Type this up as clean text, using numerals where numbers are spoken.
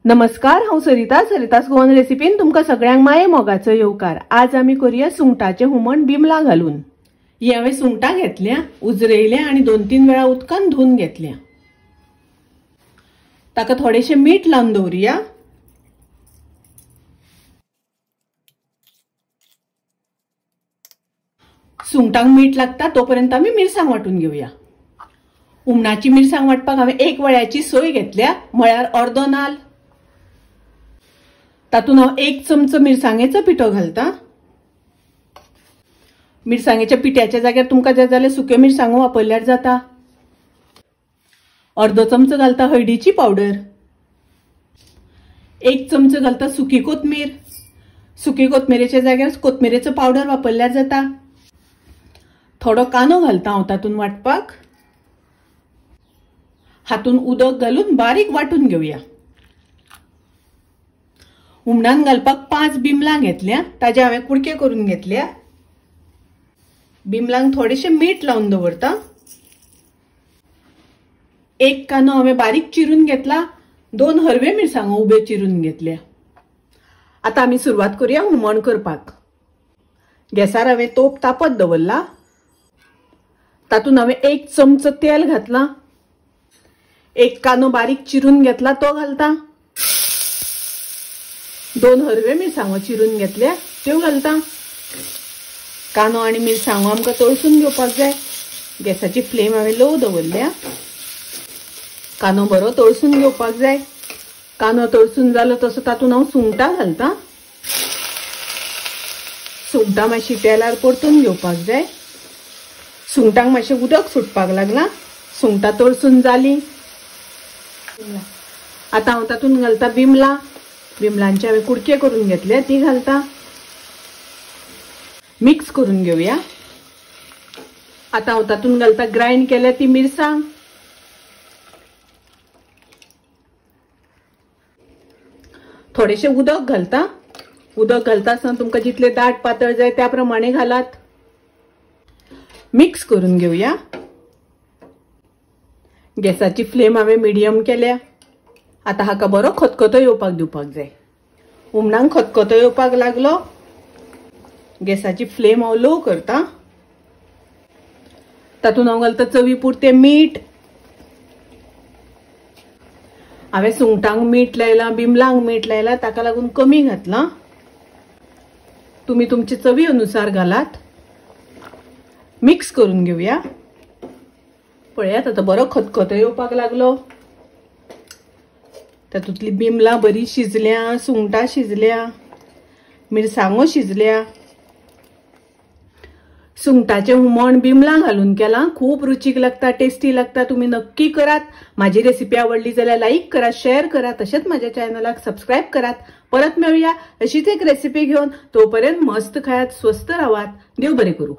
नमस्कार, हांव सरिता। सरितास गोवन रेसिपीन तुमकां सगळ्यांक माये मोगाचो येवकार। आज आमी करूया सुंगटाचें हुमण बिमलां घालून। ही हांवें सुंगटां घेतल्या, उजरयल्या आनी 2-3 वेळा उदकान धुवन घेतल्या। ताका थोडेशें मीठ लावन दवरुया। सुंगटांक मीठ लागता तोपर्यंत आमी मिरसांग वांटून घेवया। हुमणाची मिरसांग वांटपाक हांवें 1 वळ्याची सोय घेतल्या, म्हळ्यार अर्दो नाल। तातूंत हांव 1 चमचो मिरसांगेचो पिठो घालता। मिरसांगेच्या पिठ्याच्या जाग्यार तुमकां जाय जाल्यार सुक्यो मिरसांगो वापरल्यार जाता। अर्दो चमचो घालता हळदीची पावडर, 1 चमचो घालता सुकी कोथमीर। सुकी कोथमिरेच्या जाग्यार कोथमिरेचो पावडर वापरल्यार जाता। थोडो कांदो घालता हांव तातूंत वांटपाक। हातून उदक घालून बारीक वांटून घेवया। हुमणान घालपाक 5 बिमलां घेतल्या, ताजे हांवें कुडके करून घेतल्या। बिमलांक थोडेशें मीठ लावन दवरता। 1 कांदो हांवें बारीक चिरून घेतला, 2 हरवे मिरसांगो उबे चिरून घेतल्या। आतां आमी सुरवात करूया हुमण करपाक। गॅसार हांवें तोप तापत दवरला। तातूंत हांवें 1 चमचो तेल घातला। 1 कांदो बारीक चिरून घेतला तो घालता। 2 हरवे मिरसांगो चिरून घेतल्या त्यो घालता। कांदो आनी मिरसांगो आमकां तळसून घेवपाक जाय। गॅसाची फ्लेम हांवें लो दवरल्या। कांदो बरो तळसून घेवपाक जाय। कांदो तळसून जालो तसो तातूंत हांव सुंगटां घालता। सुंगटां मातशी तेलार परतून घेवपाक जाय। सुंगटांक मातशें उदक सुटपाक लागलां। सुंगटां तळसून जालीं। आतां हांव तातूंत घालता बिमलां। बिमलांचे हांवें कुडके करून घेतले ती घालता। मिक्स करून घेवया। आतां हांव तातूंत घालता ग्रायंड केल्या ती मिरसांग। थोडेशें उदक घालता। उदक घालता आसतना तुमकां जितले दाट पातळ जाय त्या प्रमाणे घालात। मिक्स करून घेवया। गॅसाची फ्लेम हांवें मिडियम केल्या। आतां हाका बरो खतखतो येवपाक दिवपाक जाय। हुमणाक खतखतो येवपाक लागलो। गॅसाची फ्लेम हांव लो करता। तातूंत हांव घालता चवी पुरतें मीठ। हांवें सुंगटांक मीठ लायलां, बिमलांक मीठ लायलां, ताका लागून कमी घातलां। तुमी तुमचे चवी अनुसार घालात। मिक्स करून घेवया। पळयात आतां बरो खतखतो येवपाक लागलो। तातूंतली बिमलां बरी शिजल्या, सुंगटां शिजल्या, मिरसांगो शिजल्या। सुंगटाचें हुमण बिमलां घालून केलां, खूब रुचीक लागता, टेस्टी लागता। तुमी नक्की करात। म्हाजी रेसिपी आवडली जाल्यार लायक करात, शेअर करात, तशेंच म्हाज्या चॅनलाक सबस्क्रायब करात। परत मेळुया अशीच एक रेसिपी घेवन। तोपर्यंत मस्त खायात, स्वस्थ रावात। देव बरें करूं।